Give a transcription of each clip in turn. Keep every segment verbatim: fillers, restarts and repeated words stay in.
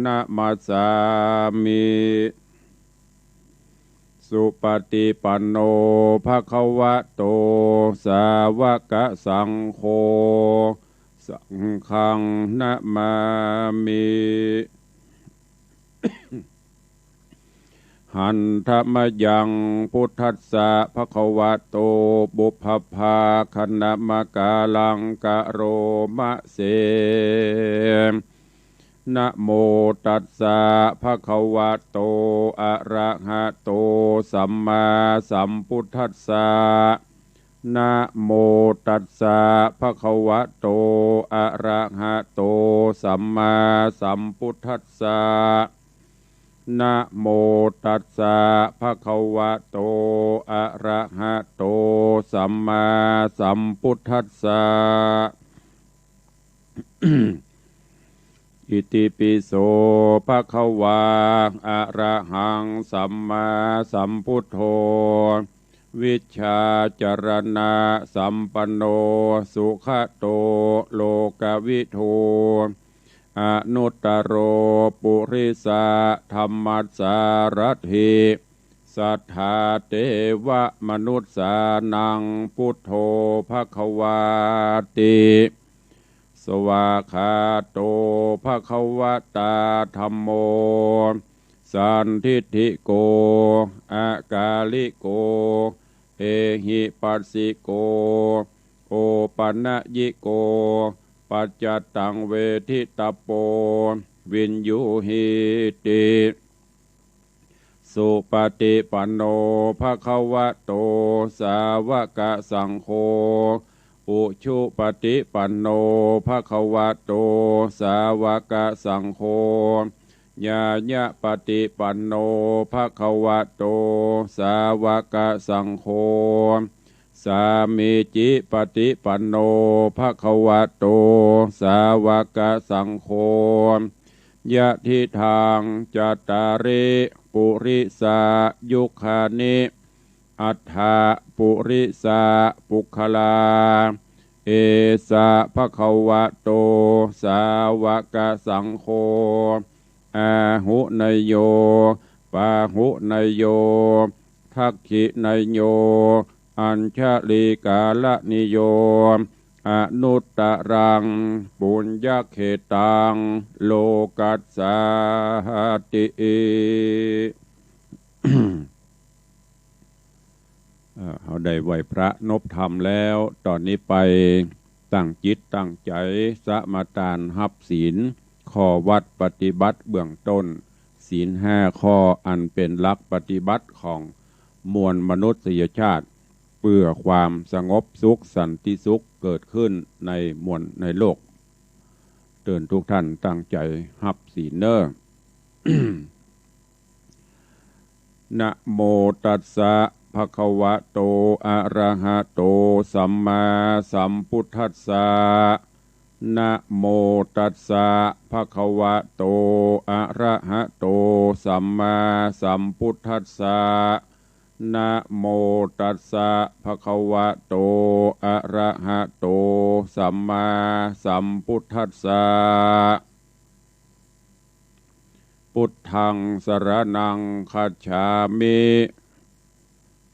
นะมัสสามิ สุปฏิปันโน ภะคะวะโต สาวะกะสังโฆ สังฆัง นะมามิ หันทะมะยัง พุทธัสสะ ภะคะวะโต ปุพพะภาคะนะมะกาลัง กะโรมะเส นะโมตัสสะ ภะคะวะโต อะระหะโต สัมมาสัมพุทธัสสะ นะโมตัสสะ ภะคะวะโต อะระหะโต สัมมาสัมพุทธัสสะ นะโมตัสสะ ภะคะวะโต อะระหะโต สัมมาสัมพุทธัสสะ อิติปิโส ภะคะวา อะระหัง สัมมาสัมพุทโธ วิชชาจารณะสัมปันโน สุขะโต โลกะวิทู อนุตตโร ปุริสะธัมมัสสารัตถิ สัทธาเตวะมนุสสานัง พุทโธ ภะคะวาติ สวากขาโต ภะคะวะตา ธัมโม สันทิฏฐิโก อะกาลิโก เอหิปัสสิโก โอปะนะยิโก ปัจจัตตัง เวทิตะโป วิญญูหีติ สุปฏิปันโน ภะคะวะโต สาวะกะสังโฆ อุชุปฏิปันโน ภะคะวะโต สาวะกะสังโฆ ญาณะปฏิปันโน ภะคะวะโต สาวะกะสังโฆ สามีจิปฏิปันโน ภะคะวะโต สาวะกะสังโฆ ยะทิทัง จัตตาริ ปุริสายุคคานิ อัฏฐะ ปุริสาปุคคลา เอสะ ภะคะวะโต สาวะกะสังโฆ อาหุเนยโย ปาหุเนยโย ทักขิเนยโย อัญชลีกาละนิโย อนุตตรัง ปุญญเขตตัง โลกัสสาติ เอ่อ เฮาได้ไหว้พระนบธรรมแล้ว ต๋อนนี้ไปตั้งจิตตั้งใจ๋สมาตานฮับศีล ข้อวัตรปฏิบัติเบื้องต้น ศีลห้าข้ออันเป๋นหลักปฏิบัติของมวลมนุษยชาติ เปื้อความสงบสุขสันติสุขเกิดขึ้นในมวลในโลก เชิญทุกท่านตั้งใจ๋ฮับศีลเน่อ นะโมตัสสะ ภะคะวะโต อะระหะโต สัมมาสัมพุทธัสสะ นะโมตัสสะ ภะคะวะโต อะระหะโต สัมมาสัมพุทธัสสะ นะโมตัสสะ ภะคะวะโต อะระหะโต สัมมาสัมพุทธัสสะ พุทธัง สรณัง คัจฉามิ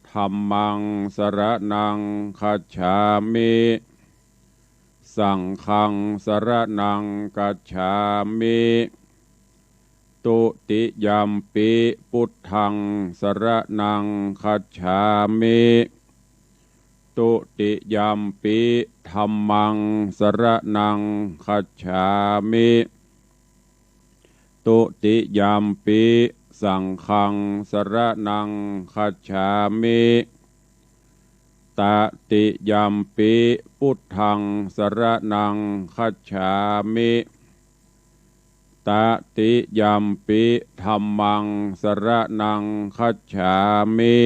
ธัมมัง สรณัง คัจฉามิ สังฆัง สรณัง คัจฉามิ ตุติยัมปิ พุทธัง สรณัง คัจฉามิ ตุติยัมปิ ธัมมัง สรณัง คัจฉามิ ตุติยัมปิ สังฆัง สรณัง คัจฉามิ ตติยัมปิ พุทธัง สรณัง คัจฉามิ ตติยัมปิ ธัมมัง สรณัง คัจฉามิ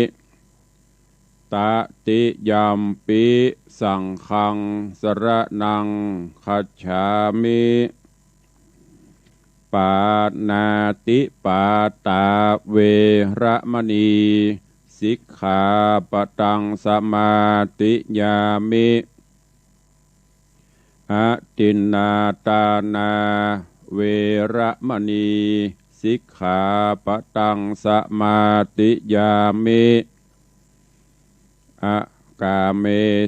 ตติยัมปิ สังฆัง สรณัง คัจฉามิ ปาณาติปาตา เวระมะณี สิกขาปะตัง สมาธิยามิ อทินนาทานา เว เวระมณี สิกขาปะตังสมาธิยามิ อากาเม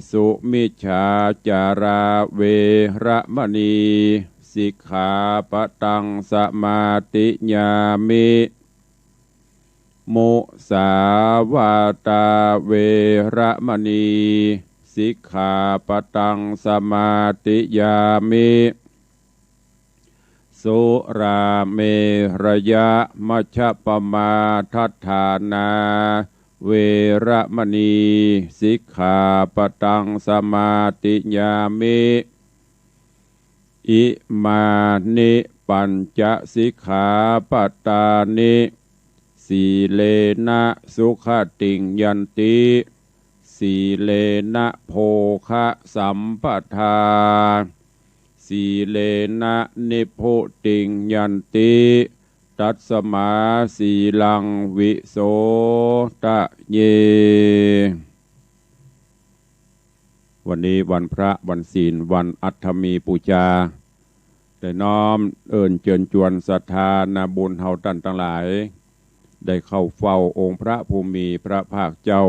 สุมิจฉาจารา เวระมณี สิกขาปะตังสมาธิยามิ มุสาวาทา เวระมณี สิกขาปะตังสมาธิยามิ สุราเมรยะมัชฌปมาทัฏฐานา เวระมณี สิกขาปะตังสมาธิยามิ อิมานิปัญจสิกขาปะตานิ สีเลนะสุขติงยันติ สีเลนะโภคะสัมปทา สีเลนะนิพพุติงยันติ ตัสมาสีลังวิโสทะเย วันนี้วันพระวันศีล วันอัฏฐมีปู๋จา ได้น้อมเอิ้นเจิญจวนศรัทธานาบุญเฮาต้านตังหลาย ได้เข้าเฝ้าองค์พระผู้มีพระภาคเจ้า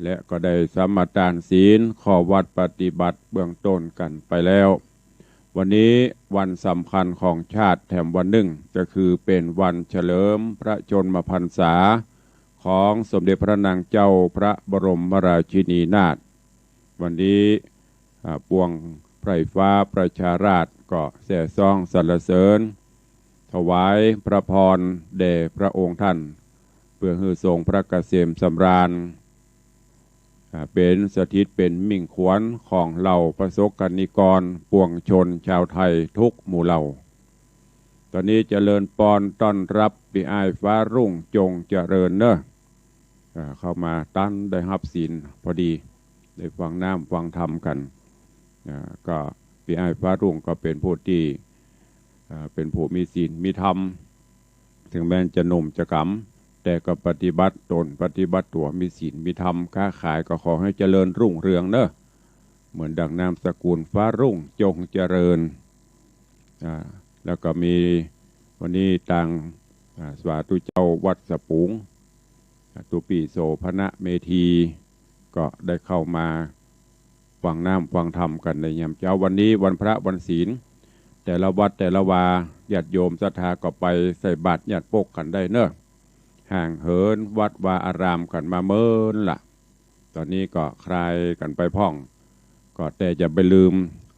และก็ได้สมาทานศีล ข้อวัตรปฏิบัติเบื้องต้นกั๋นไปแล้ว วันนี้วันสำคัญของชาติแถมวันนึ่ง ก็คือเป๋นวันเฉลิมพระชนมพรรษาของสมเด็จพระนางเจ้าพระบรมราชินีนาถ วันนี้ อ่า ปวงไพร่ฟ้าประชาราษฎร์ก็แซ่ซ้องสรรเสริญ ถวายพระพรแด่พระองค์ท่าน เปื้อหื้อทรงพระเกษมสำราญ อ่า เป๋นสถิตเป๋นมิ่งขวัญของเหล่าพระสกนิกรปวงชนชาวไทยทุกหมู่เหล่า ต๋อนนี้เจริญปอนต้อนฮับปี้อ้ายฟ้ารุ่งจงเจริญเนาะ อ่า เข้ามาตันได้ฮับศีลพอดี ได้ฟังน้ำฟังธรรมกั๋น อ่า ก็ปี้อ้ายฟ้ารุ่งก็เป๋นผู้ตี้ อ่า เป๋นผู้มีศีลมีธรรม เถิงแม้นจะหนุ่มจะก๋ำ แต่ก็ปฏิบัติต๋นปฏิบัติตั๋วมีศีลมีธรรม ค้าขายก็ขอหื้อเจริญรุ่งเรืองเนาะ เหมือนดังนามสกุลฟ้ารุ่งจงเจริญ อ่า แล้วก็มีวันนี้ตาง อ่า สาธุเจ้าวัดสะปู๋ง อ่า ตุ๊ปี้โสภณะเมธี ก็ได้เข้ามาฟังน้ำฟังธรรมกั๋นในยามเจ๊า วันนี้วันพระวันศีล แต่ละวัดแต่ละวา ญาติโยมศรัทธาก็ไปใส่บาตรญาติโยมกั๋นได้เนาะ ห่างเหินวัดวาอารามกั๋นมาเมินละ ต๋อนนี้ก็คลายกั๋นไปพ่อง ก็แต่อย่าไปลืม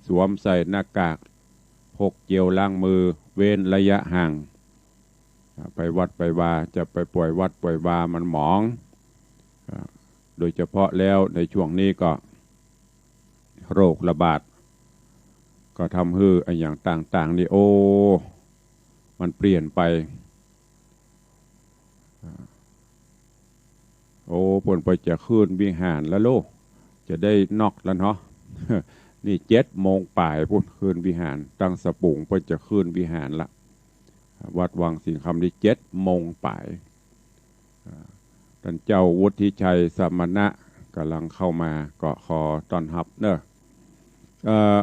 สวมใส่หน้ากาก พกเจลล้างมือ เว้นระยะห่าง อ่า ไปวัดไปวา จะไปป่วยวัดป่วยวามันหมอง อ่า โดยเฉพาะแล้วในช่วงนี้ก็โรคระบาด ก็ทำหื้ออะหยังต่างๆ นี่ โอ้ มันเปลี่ยนไป อ่า โอ้ เปิ้นไปจะขึ้นวิหารแล้วลูก จะได้นอกแล้วเนาะ นี่เจ็ดโมงป๋ายปู้นขึ้นวิหาร ตังสะปู๋งเปิ้นจะขึ้นวิหารละ วัดวังสิงห์คำนี่เจ็ดโมงป๋าย อ่า ต้านเจ้าวุฒิชัยสมณะก่ำลังเข้ามา ก็ขอต้อนฮับเนาะ เอ่อ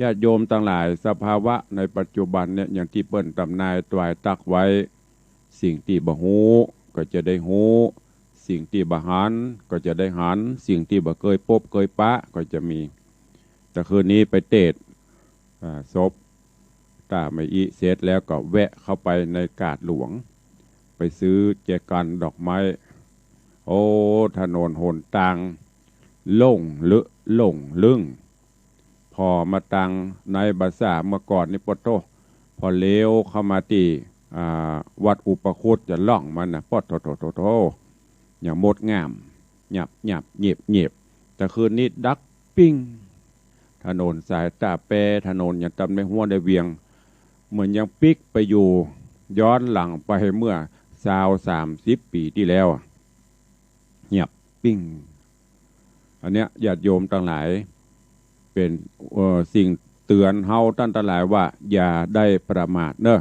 ญาติโยมตังหลาย สภาวะในปัจจุบันเนี่ย อย่างตี้เปิ้นตำนายตวายตั๊กไว้ สิ่งตี้บ่ฮู้ก็จะได้ฮู้ สิ่งตี้บ่หันก็จะได้หัน สิ่งตี้บ่เกยปบเกยปะก็จะมี แต่คืนนี้ไปเตศน์ อ่า ศพต้าแม่อี้เสร็จแล้วก็แวะเข้าไปในกาดหลวง ไปซื้อแจกันดอกไม้ โอ้ ถนนหนตางโล่งลึ โล่งลึ่ง ผ่อมาตังในบ่าซ่าเมื่อก่อนนี่ ปะโธ่ พอเลี้ยวเข้ามาตี้ อ่า วัดอุปคุตจะล่องมันนะ ปะโธ่โธ่โธ่โธ่ อย่างงดงาม หยับหยับเหยียบเหยียบ แต่คืนนี้ดับปิ้ง ถนนสายต้าแป ถนนอย่างตำในหัวในเวียง เหมือนยังปิ๊กไปอยู่ ย้อนหลังไปเมื่อซาวสามสิบปี๋ตี้แล้ว เงียบปิ้ง อันเนี้ยญาติโยมตังหลาย เป๋น เอ่อ สิ่งเตือนเฮาต้านตังหลายว่าอย่าได้ประมาทเนาะ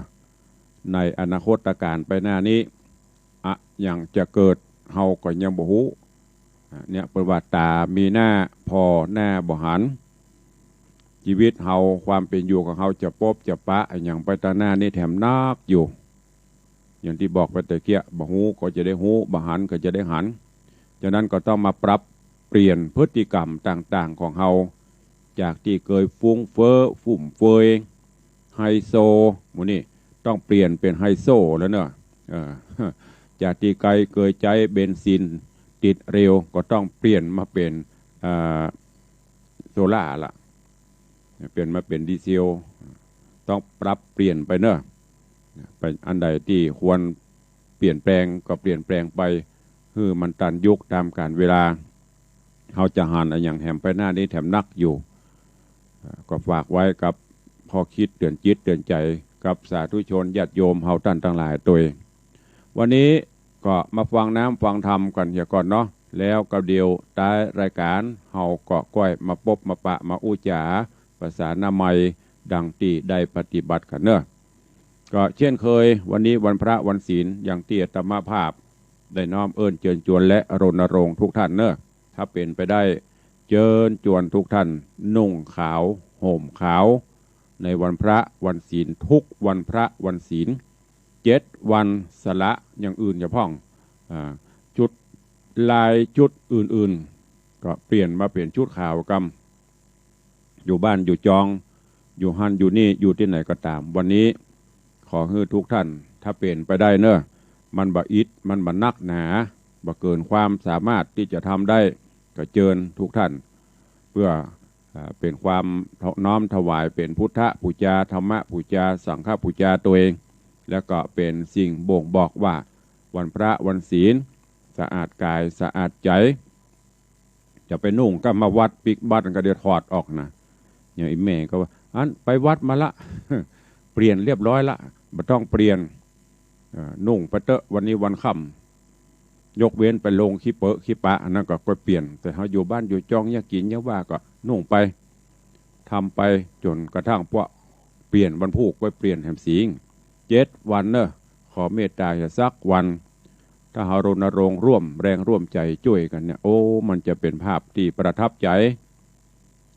ในอนาคตก๋านไปหน้านี้ อะหยังจะเกิดเฮาก็ยังบ่ฮู้ อ่ะ เนี่ยเปิ้นว่าต๋ามีหน้า ผ่อหน้าบ่หัน จีวิตเฮา ความเป๋นอยู่ของเฮาจะปบจะปะอะหยังไปตางหน้านี้แถมนักอยู่ อย่างตี้บอกไปตะเกียะ บ่ฮู้ก็จะได้ฮู้ บ่หันก็จะได้หัน ฉะนั้นก็ต้องมาปรับเปลี่ยนพฤติกรรมต่างๆ ของเฮา จากตี้เกยฟุ้งเฟ้อฟุ่มเฟือย ไฮโซ หมู่นี้ต้องเปลี่ยนเป๋นไฮโซแล้วเนาะ เออ จากตี้ใค่เกยใจ๊เบนซินติดเร็ว ก็ต้องเปลี่ยนมาเป๋น เอ่อ โซล่าร์ละ เปลี่ยนมาเป๋นดีเซล ต้องปรับเปลี่ยนไปเนาะ ไปอันใดตี้ควรเปลี่ยนแปลงก็เปลี่ยนแปลงไป หื้อมันตันยุคต๋ามกาลเวลา เฮาจะหันอะหยังแหมไปหน้านี้แถมนักอยู่ เอ่อ ก็ฝากไว้กับข้อคิดเตื๋อนจิตเตื๋อนใจ๋กับสาธุชนญาติโยมเฮาต้านตังหลายตวย วันนี้ก็มาฟังน้ำฟังธรรมกั๋นเหียก่อนเนาะ แล้วก็เดี๋ยวต๊ายรายก๋านเฮาก็ก้อยมาปบมาปะมาอู้จ๋าประสานนามัยดังตี้ได้ปฏิบัติกั๋นเนาะ ก็เช่นเคย วันนี้วันพระวันศีล อย่างตี้อาตมาภาพได้น้อมเอิ้นเจิญจวนและรณรงค์ทุกท่านเนาะ ถ้าเป๋นไปได้ เจิญจวนทุกท่านนุ่งขาวห่มขาว ในวันพระวันศีล ทุกวันพระวันศีล เจ็ดวันสละอย่างอื่นอย่าพ่อง อ่า ชุดลายชุดอื่นๆ ก็เปลี่ยนมาเป๋นชุดขาวกำ อยู่บ้านอยู่จอง อยู่หั้นอยู่นี่ อยู่ตี้ไหนก็ต๋าม วันนี้ขอหื้อทุกท่าน ถ้าเป๋นไปได้เนาะ มันบ่อิด มันบ่นักหนา บ่เกินความสามารถตี้จะทำได้ ก็เจิญทุกท่าน เปื้อ อ่า เป๋นความน้อมถวายเป๋นพุทธปู๋จา ธรรมปู๋จา สังฆปู๋จาตวย แล้วก็เป๋นสิ่งบ่งบอกว่าวันพระวันศีล สะอาดก๋ายสะอาดใจ๋ จะไปนุ่งกำมาวัดปิ๊กบัตรก็เดี๋ยวถอดออกนะ อย่างอีแม่ก็ว่า อันไปวัดมาละ เปลี่ยนเรียบร้อยละ บ่ต้องเปลี่ยน เอ่อ นุ่งไปเต๊อะ วันนี้วันค่ำ ยกเว้นไปลงขี้เปอะขี้ปะ อันนั้นก็ก้อยเปลี่ยน แต่เฮาอยู่บ้านอยู่จอง เยียะกิ๋นเยียะว่าก็นุ่งไป ทำไปจ๋นกระทั่งปะเปลี่ยนวันพูก ก้อยเปลี่ยนแหมสิง เจ็ดวันเนาะ ขอเมตต๋าเหียสักวัน ถ้าเฮารณรงค์ร่วมแรงร่วมใจ๋จ้วยกั๋นเนี่ย โอ้ มันจะเป๋นภาพตี้ประทับใจ๋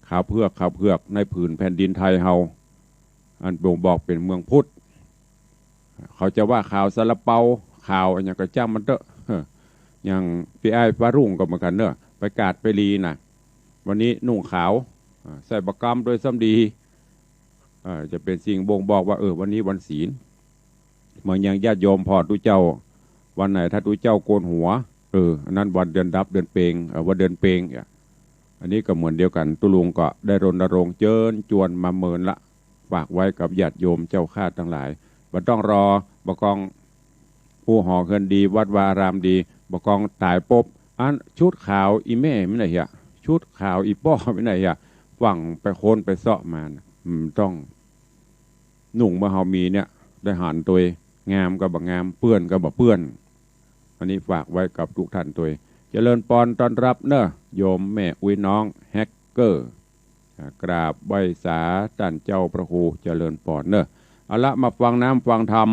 ขาวเผือก ขาวเผือก ในผืนแผ่นดินไทยเฮา อันบ่งบอกเป๋นเมืองพุทธ เขาจะว่าขาวซาลาเปา ขาวอะหยังก็จ้างมันเต๊อะ อย่างปี้อ้ายฟ้ารุ่งก็เหมือนกั๋นเนาะ ไปกาดไปลีน่ะ วันนี้นุ่งขาว อ่า ใส่บ่ากำตวยซ้ำดี อ่า จะเป๋นสิ่งบ่งบอกว่า เออ วันนี้วันศีล เหมือนอย่างญาติโยมพ่อตุ๊เจ้า วันไหนถ้าตุ๊เจ้าโกนหัว เออ อันนั้นวันเดือนดับเดือนเป็ง เอ่อ วันเดือนเป็งเนี่ย อันนี้ก็เหมือนเดียวกั๋น ตุ๊ลุงก็ได้รณรงค์เจิญจวนมาเมินละ ฝากไว้กับญาติโยมเจ้าข้าตังหลาย บ่ต้องรอ บ่กอง ผู้หอเฮือนดี วัดวาอารามดี บ่กองต๋ายปบ อันชุดขาวอีแม่ไม่ไหนเหีย ชุดขาวอีป้อไม่ไหนเหีย ฟั่งไปค้นไปเซาะมาน่ะ อืม ต้อง นุ่งเมื่อเฮามีเนี่ย ได้หันตวย งามก็บ่งาม เปื้อนก็บ่เปื้อน อันนี้ฝากไว้กับทุกท่านตวย เจริญปอนต้อนรับเนาะ โยมแม่อุ๊ยน้องแฮกเกอร์ อ่า กราบไหว้สาต้านเจ้าพระครู เจริญปอนเนาะ เอาละ มาฟังน้ำฟังธรรม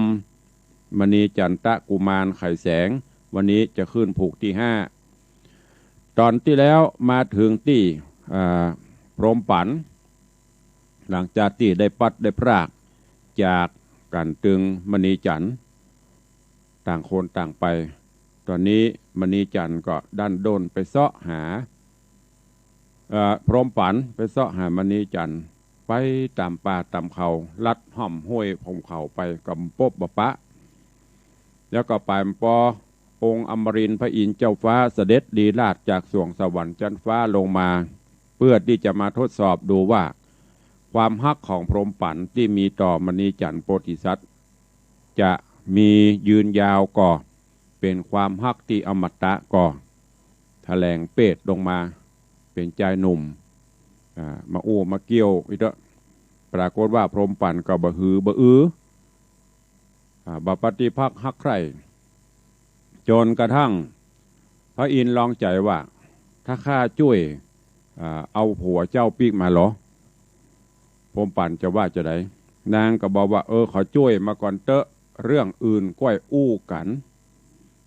มณีจันตะกุมารไขแสง วันนี้จะขึ้นผูกตี้ห้า ต๋อนตี้แล้วมาเถิงตี้ อ่า พรหมปั๋น หลังจากตี้ได้ปัดได้พรากจากกั๋นตึงมณีจันทร์ ต่างคนต่างไป ต๋อนนี้มณีจันทร์ก็ดั้นด้นไปเซาะหา เอ่อ พรหมปั๋นไปเซาะหามณีจันทร์ ไปต๋ามป่าต๋ามเขา ลัดฮ่อมห้วยฮ่อมเขาไป ก็บ่ปบบ่ปะ แล้วก็ไปปอ องค์อมรินทร์พระอินทร์เจ้าฟ้าเสด็จลีลาศจากสวงสวรรค์จั๊นฟ้าลงมา เพื่อตี้จะมาทดสอบดูว่า ความฮักของพรหมปั๋นตี้มีต่อมณีจันทร์โพธิสัตว์ จะมียืนยาวก่อ เป๋นความฮักตี้อมตะก่อ แถลงเปตลงมา เป๋นจายหนุ่ม อ่า มาอู้มาเกี้ยวอี้เต๊อะ ปรากฏว่าพรหมปั๋นก็บ่หือบ่อือ อ่า บ่ปฏิภักษ์ฮักใคร่ จ๋นกระทั่งพระอินทร์ลองใจ๋ว่า ถ้าข้าจ้วย อ่า เอาผัวเจ้าปิ๊กมาลอ พรหมปั๋นจะว่าจาใด นางก็บอกว่า เออ ขอจ้วยมาก่อนเต๊อะ เรื่องอื่นก้อยอู้กั๋น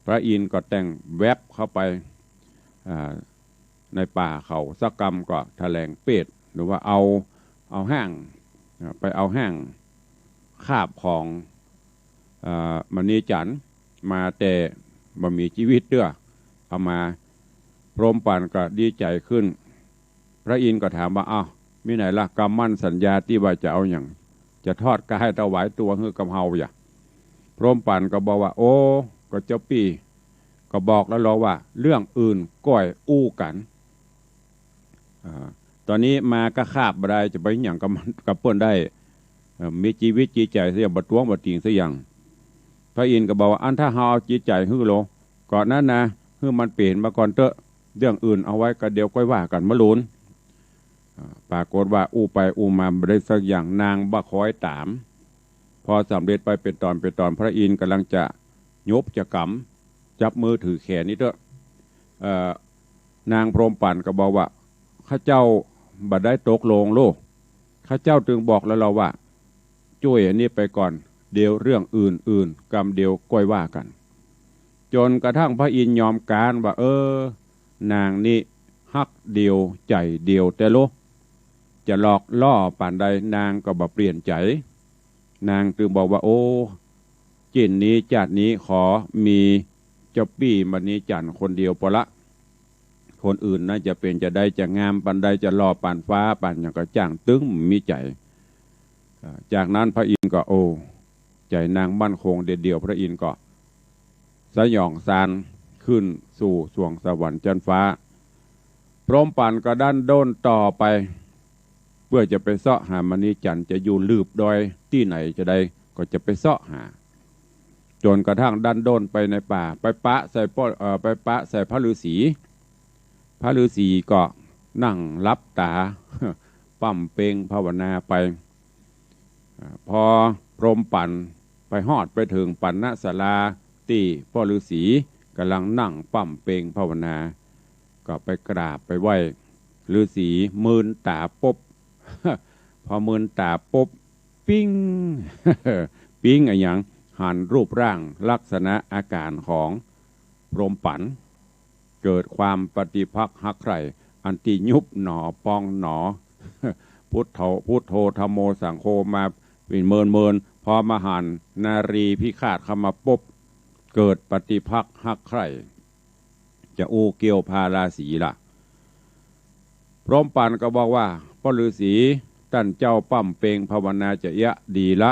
พระอินทร์ก็แต่งแว็บเข้าไป อ่า ในป่าเขาสักกำก็แถลงเปต หรือว่าเอา เอาฮ้าง อ่า ไปเอาฮ้างคาบของ อ่า มณีจันทร์มา แต่บ่มีจีวิตเตื้อ เอามา พรหมปัณฑ์ก็ดีใจ๋ขึ้น พระอินทร์ก็ถามว่า อ้าว มีไหนละกำมั่นสัญญาตี้ว่าจะเอาหยัง จะทอดก๋ายถวายตั๋วหื้อกับเฮาหยา พรหมปัณฑ์ก็บอกว่า โอ้ ก็เจ้าปี้ก็บอกแล้วลอว่า เรื่องอื่นก้อยอู้กั๋น อ่า ต๋อนนี้มาก็คาบบ่ได้ จะไปหยังกับมัน กับเปิ้นได้ เอ่อ มีจีวิตจีใจ๋สักอย่าง บ่ตวงบ่ติงสักอย่าง พระอินทร์ก็บอกว่า อันถ้าเฮาเอาจีใจ๋หื้อลอ ก็นั้นนะ หื้อมันเป๋นมาก่อนเต๊อะ เรื่องอื่นเอาไว้ก็เดี๋ยวก้อยว่ากั๋นเมื่อลูน อ่า ปรากฏว่าอู้ไปอู้มาบ่ได้สักอย่าง นางบ่คอยต๋าม พอสำเร็จไปเป๋นต๋อนเป๋นต๋อน พระอินทร์ก่ำลังจะยบจะก๋ำ จับมือถือแขนนี่เต๊อะ เอ่อ นางพรหมปัณฑ์ก็บอกว่า ข้าเจ้าบ่ได้ตกลงลอ ข้าเจ้าตึงบอกแล้วลอว่า จ้วยอันนี้ไปก่อน เดี๋ยวเรื่องอื่นๆ กำเดียวก้อยว่ากั๋น จ๋นกระทั่งพระอินทร์ยอมก๊านว่า เออ นางนี้ฮักเดียวใจ๋เดียวแต๊ลอ จะหลอกล่อปานใดนางก็บ่เปลี่ยนใจ๋ นางตึงบอกว่า โอ้ จิ่นนี้จาตินี้ขอมีเจ้าปี้มณีจันทร์คนเดียวปอละ คนอื่นนั้นจะเป๋นจะใด จะงามปานใด จะหล่อปานฟ้าปานหยังก็จ้าง ตึงมีใจ๋ อ่า จากนั้นพระอินทร์ก็ โอ้ ใจ๋นางมั่นคงเดียวเดียว พระอินทร์ก็สยองซานขึ้นสู่สวงสวรรค์จั๊นฟ้า พรหมปัณฑ์ก็ดั้นด้นต่อไป เปื้อจะไปเซาะหามณีจันทร์ จะอยู่ลืบดอยตี้ไหนจะใด ก็จะไปเซาะหา จ๋นกระทั่งดั้นด้นไปในป่า ไปปะใส่ป้อ เอ่อ ไปปะใส่พระฤาษี พระฤาษีก็นั่งหลับต๋า ป้ำเพ็งภาวนาไป อ่า พอพรหมปัณฑ์ไปฮอดไปเถิงปัณณศาลา ตี้ป้อฤาษีก่ำลังนั่งป้ำเพ็งภาวนา ก็ไปกราบไปไหว้ฤาษี มืนต๋าปุ๊บ พอมืนต๋าปุ๊บ ปิ๊ง ปิ๊งอะหยัง หันรูปร่างลักษณะอาก๋ารของพรหมปัณฑ์ เกิดความปฏิภักษ์ฮักใคร่ อันตี้ยุบหนอปองหนอ พุทโธ พุทโธ ธัมโม สังโฆ มาเป๋นเมินๆ พอมาหันนารีพิฆาตเข้ามาปุ๊บ เกิดปฏิภักษ์ฮักใคร่ จะอู้เกี้ยวพาราสีละ พรหมปัณฑ์ก็บอกว่า ป้อฤาษี ต้านเจ้าป้ำเพ็งภาวนาจะเยียะดีละ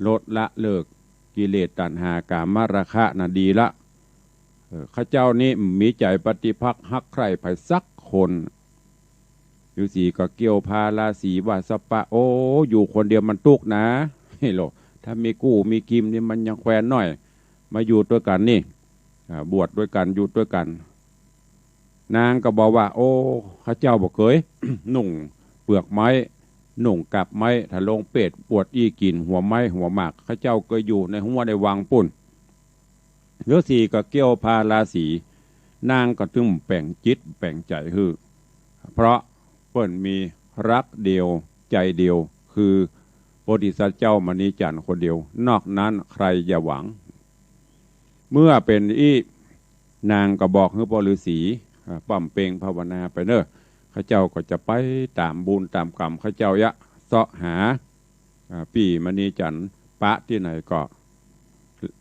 ลดละเลิกกิเลสตัณหากามราคะน่ะดีละ เออ ข้าเจ้านี้มีใจ๋ปฏิภักษ์ฮักใคร่ใผสักคน ฤาษีก็เกี้ยวพาราสีว่า สปะ โอ้ อยู่คนเดียวมันตุ๊กข์นะ เฮ้ยโหล ถ้ามีกู้มีกิมนี่มันยังแควนหน้อย มาอยู่ตวยกั๋นนี่ อ่า บวชตวยกั๋น อยู่ตวยกั๋น นางก็บอกว่า โอ้ ข้าเจ้าบ่เกย นุ่งเปือกไม้ นุ่งกับไม้ ถ้าลงเปตปวดอี้กิ๋นหัวไม้หัวหมาก ข้าเจ้าเกยอยู่ในฮั้วในวังปู้น ฤๅษีก็เกี้ยวพาราสี นางก็ตึงแป๋งจิตแป๋งใจ๋หื้อ เพราะเปิ้นมีฮักเดียวใจ๋เดียว คือโพธิสัตว์เจ้ามณีจันทร์คนเดียว นอกนั้นใครอย่าหวัง เมื่อเป๋นอี้ นางก็บอกหื้อป้อฤๅษี อ่า ป้ำเพ็งภาวนาไปเน่อ ข้าเจ้าก็จะไปต๋ามบุญต๋ามกรรมข้าเจ้าเยียะ เซาะหา อ่า ปี้มณีจันทร์ปะตี้ไหนก็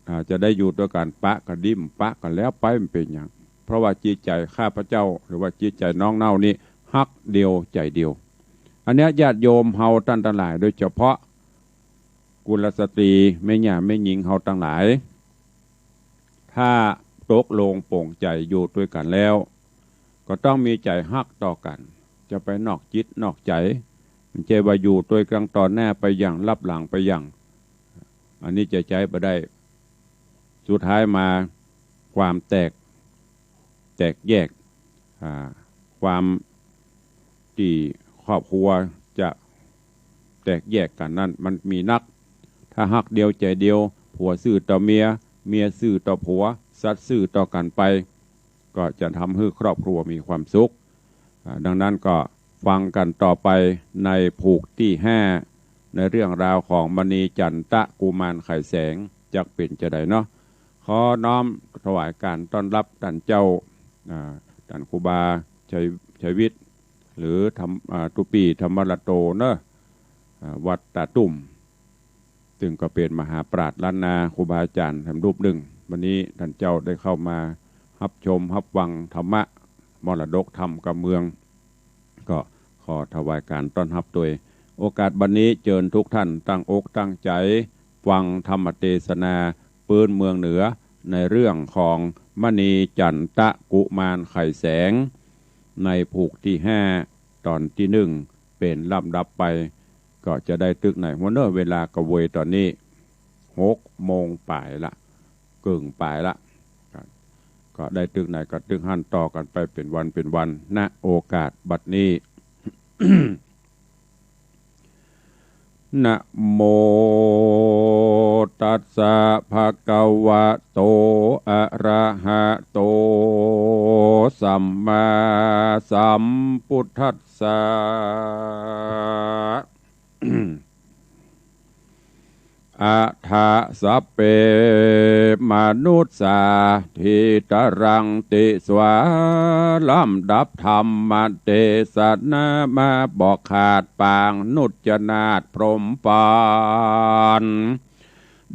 อ่า จะได้อยู่ตวยกั๋น ปะก็ดี บ่ปะก็แล้วไป บ่เป๋นหยัง เพราะว่าจิตใจ๋ข้าพเจ้า หรือว่าจิตใจ๋น้องเน่านี้ ฮักเดียวใจ๋เดียว อันเนี้ยญาติโยมเฮาต้านตังหลาย โดยเฉพาะกุลสตรีแม่ย่าแม่ญิงเฮาตังหลาย ถ้าตกลงป๋งใจ๋อยู่ตวยกั๋นแล้ว ก็ต้องมีใจ๋ฮักต่อกั๋น จะไปนอกจิตนอกใจ๋ บ่ใจ้ว่าอยู่ตวยกั๋นต่อหน้าไปอย่าง ลับหลังไปอย่าง อันนี้จะใจ๊บ่ได้ สุดท้ายมาความแตก แตกแยก อ่า ความตี้ครอบครัวจะแตกแยกกั๋นนั้นมันมีนัก ถ้าฮักเดียวใจ๋เดียว ผัวซื่อต่อเมีย เมียซื่อต่อผัว สัตย์ซื่อต่อกั๋นไป ก็จะทำหื้อครอบครัวมีความสุข อ่า ดังนั้นก็ฟังกั๋นต่อไปในผูกตี้ห้า ในเรื่องราวของมณีจันทะกุมารไขแสง จักเป๋นจาใดเนาะ ขอน้อมถวายการต้อนรับต้านเจ้า อ่า ต้านครูบาชัย ชัยวิทย์ หรือธรรม อ่า ตุ๊ปี้ธรรมรัตโตเนาะ อ่า วัดตาตุ้ม ซึ่งก็เป๋นมหาปราชญ์ล้านนา ครูบาอาจ๋ารย์แหมรูปนึ่ง วันนี้ต้านเจ้าได้เข้ามาฮับชมฮับฟังธรรมะ มรดกธรรมกำเมือง ก็ขอถวายก๋านต้อนฮับตวย โอกาสบัดนี้เจิญทุกท่านตั้งอกตั้งใจ๋ฟังธรรมเตสนาปื๊นเมืองเหนือ ในเรื่องของมณีจันตะกุมารไข่แสง ในผูกตี้ห้า ต๋อนตี้นึ่ง เป๋นลำดับไป ก็จะได้ตึกไหนหั้นเน่อ เวลาก็เวยต๋อนนี้ หกโมงป๋ายละ เกิ่งป๋ายละ ก็ได้ตึกไหนก็ตึกหั้น ต่อกั๋นไปเป๋นวันเป๋นวัน ณ โอกาสบัดนี้ นะโมตัสสะ ภะคะวะโต อะระหะโต สัมมาสัมพุทธัสสะ อะถะ สัพเพ มนุสสา ทีตะรัง ติสา ลำดับธรรมเตสนามาบ่ขาดปาง นุจนาถพรหมปัน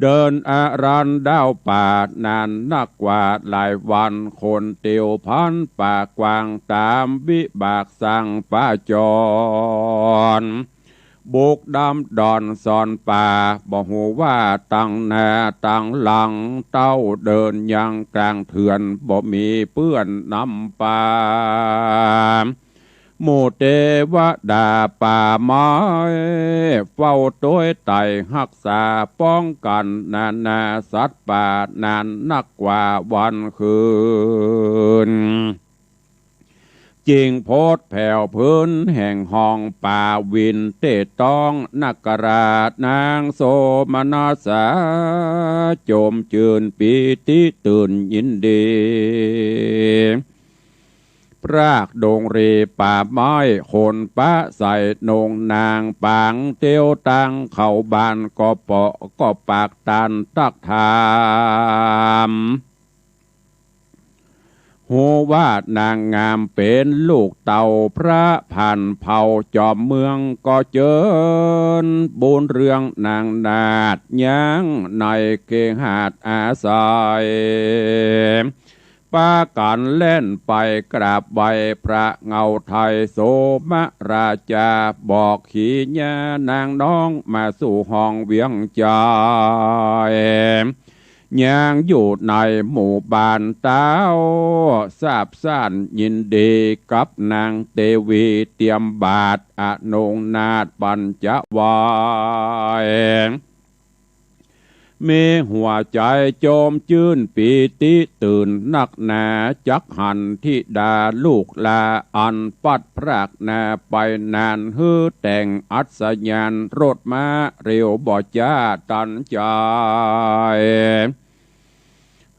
เดินอารันดาวป่านานนักกว่าหลายวัน คนเตียวพันป่ากว้างต๋ามวิบากสั่งปาจร บุกดำด่อนซ่อนป่า บ่ฮู้ว่าตังหน้าตังหลัง เต้าเดินยังก๋างเถื่อน บ่มีเปื้อนนำปา หมู่เตวดาป่าไม้ เฝ้าตวยไต่ฮักษาป้องกั๋น นานาสัตว์ป่านานนักกว่าวันคืน จิ่งโพดแผวพื้นแห่งห้องป่าวิน เต้ต้องนักราชนางโสมนัสสา จมจื้นปีติตื่นยินดี ปรากดงรีป่าไม้ คนปะใส่นงนางปางเตียวตัง เข้าบ้านก็เปาะก็ปากตันตักถาม ฮู้ว่านางงามเป๋นลูกเต้าพระผ่านเผ่าจอมเมือง ก็เจิญบุญเรื่องนางนาฏยังในเกหาสน์อาศัย ปากั๋นแล่นไปกราบไหว้พระเงาไทยโสมราชา บอกขีญานางน้องมาสู่ห้องเวียงใจ๋ ยังอยู่ในหมู่บ้านเต้า ซาบซ่านยินดีกับนางเตวี เตรียมบาตรอนงนาถปัญจวัย มีหัวใจ๋จมจื้นปีติตื่นนักหนา จักหันธิดาลูกหลานอันปัดพรากนาไปนาน หื้อแต่งอัศญาณรถม้าเร็วบ่จ๊าตันใจ๋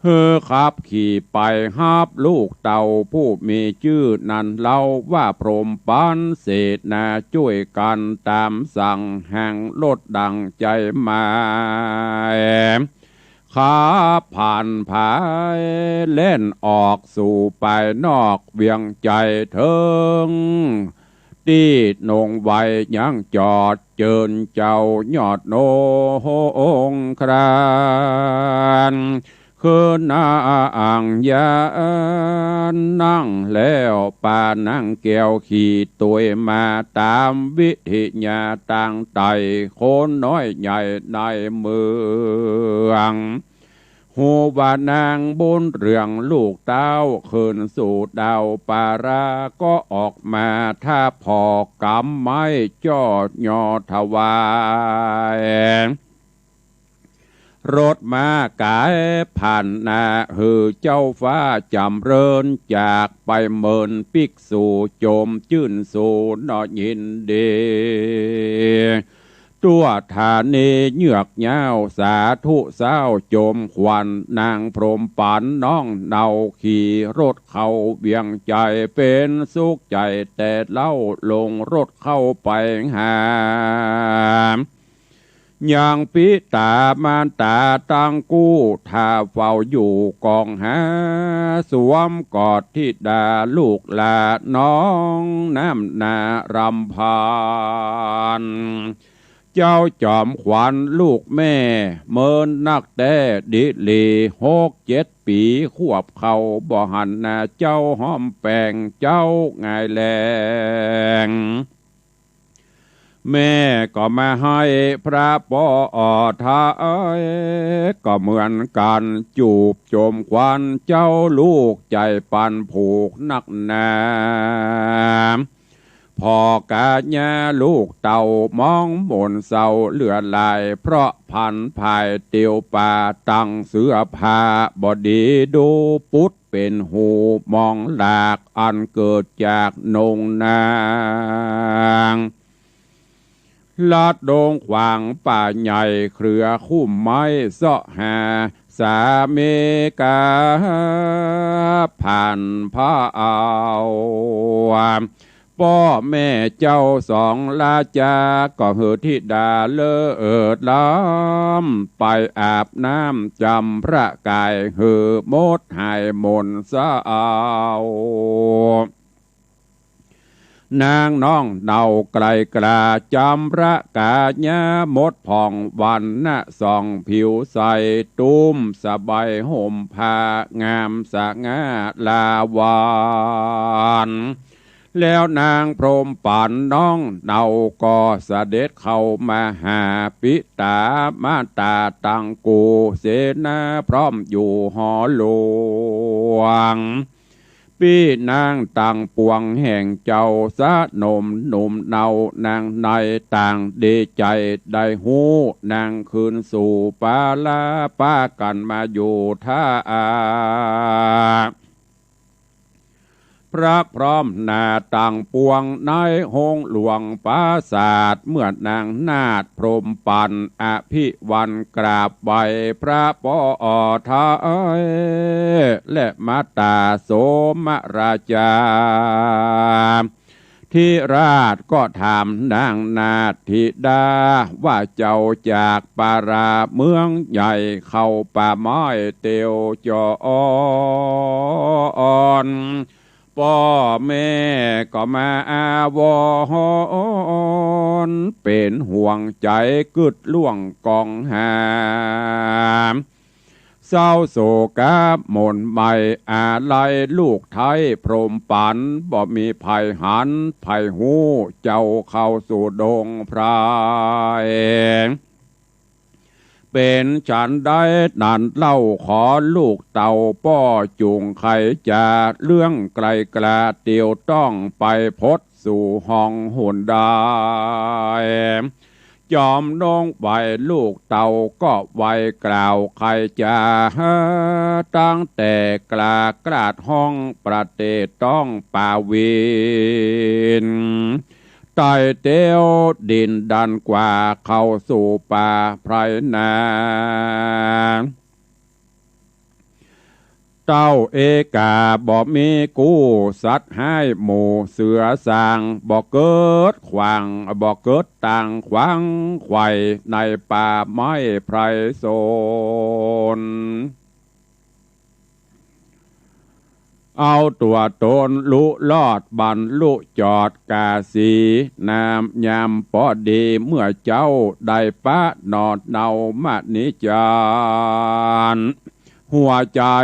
หื้อขับขี่ไปฮับลูกเต้าผู้มีจื้อนั้นเล่า ว่าพรหมปันเสนาจ้วยกั๋นต๋ามสั่ง แห่งรถดั่งใจ๋หมาย ขับผ่านผายแล่นออกสู่ปายนอกเวียงใจ๋เถิง ตี้นงไว้ยังจอดเจิญเจ้ายอดนงคราน คือนางยานั่งแล้วปานางแก้วขี่ตวยมาต๋ามวิธีญาตางไต่คนน้อยใหญ่ในเมือง ฮู้ว่านางบุญเรืองลูกเต้าขึ้นสู่ดาวปารา ก็ออกมาถ้าผอกำไม้จ้อยอถวาย รถม้ากายผ่านหน้าหื้อเจ้าฟ้าจ๋ำเริญ จากไปเมินภิกษุจมจื้นสูนอยินดี ตั้วธานีเยือกย้าวสาธุเซ้าจมขวัญ นางพรหมปันน้องเนาขี่รถเข้าเวียงใจ๋ เป๋นสุขใจ๋แต่เล่าลงรถเข้าไปหา ยังปิต๋ามารต๋าตังกู้ ถ้าเฝ้าอยู่กองหา สวมกอดธิดาลูกหลานน้องน้ำหน้ารำพัน เจ้าจอมขวัญลูกแม่ เมินนักแต๊ดีหลี หกเจ็ดปี๋ขวบเข้า บ่หันหน้าเจ้าห้อมแปงเจ้าไงแล แม่ก็มาไห้พระป้อท้าย ก็เหมือนกั๋นจูบจมขวัญเจ้าลูก ใจ๋ปั่นผูกนักหนา ผ่อกาญาลูกเต้ามองหม่นเศร้าเหลือหลาย เพราะผันผายเตียวป่า ตั้งเสื้อผ้าบ่ดีดู ปุดเป๋นหูมองหลาก อันเกิดจากนงนาง ลัดดงขวางป่าใหญ่ เครือคุ้มไม้เซาะหา สามีกาผ่านพระเอา ป้อแม่เจ้าสองราชา ก็หื้อธิดาเลิศล้ำ ไปอาบน้ำจำพระกาย หื้อหมดหายหม่นเศร้า นางน้องเนาไกลกล้า จำพระกายาหมดผ่อง วรรณะส่องผิวใส ตุ้มสบายห่มผ้างามสง่าลาวัน แล้วนางพรหมปั๋นน้องเนาก็เสด็จเข้ามาหา ปิต๋ามารดาตังกู้เสนา พร้อมอยู่หอหลวง ปี้นางตังปวงแห่งเจ้า สะหนมหนุ่มเนานางในต่างดีใจ๋ได้ฮู้ นางคืนสู่ปาลา ปากั๋นมาอยู่ท่า พระพร้อมหน้าตังปวงในโฮงหลวงปราสาท เมื่อนางนาถพรหมปั๋นอภิวันกราบไหว้พระป้อท้าย และมารดาโสมราชา ธิราชก็ถามนางนาถธิดา ว่าเจ้าจากปาราเมืองใหญ่ เข้าป่าไม้เตียวจอน ป้อแม่ก็มาอาวรณ์ เป๋นห่วงใจ๋กึ๊ดล่วงกองหา เศร้าโศกะหม่นไหม้อาลัย ลูกไท้พรหมปั๋นบ่มีใผหันใผฮู้ เจ้าเข้าสู่ดงไพร เป๋นฉันใดนั้นเล่า ขอลูกเต้าป้อจุ่งไขจ๋า เรื่องไกลกล้าเตียวต้องไปพดสู่ห้องหนได้ จอมนงไหว้ลูกเต้าก็ไหว้กล่าวไขจ๋า ตั้งแต่กล้ากลาดห้องประเทศต้องปาวิน ไต่เตียวดินดันกว่าเข้าสู่ป่าไพรนา เต้าเอกาบ่มีกู้ สัตว์ฮ้ายหมู่เสือสาง บ่เกิดขวาง บ่เกิดตางขวางไขว่ ในป่าไม้ไพรสน เอาตั๋วตนลุรอดบรรลุจอดกาสี นามยามปอดี เมื่อเจ้าได้ปะหนอดเนามานิจจาร หัวใจ๋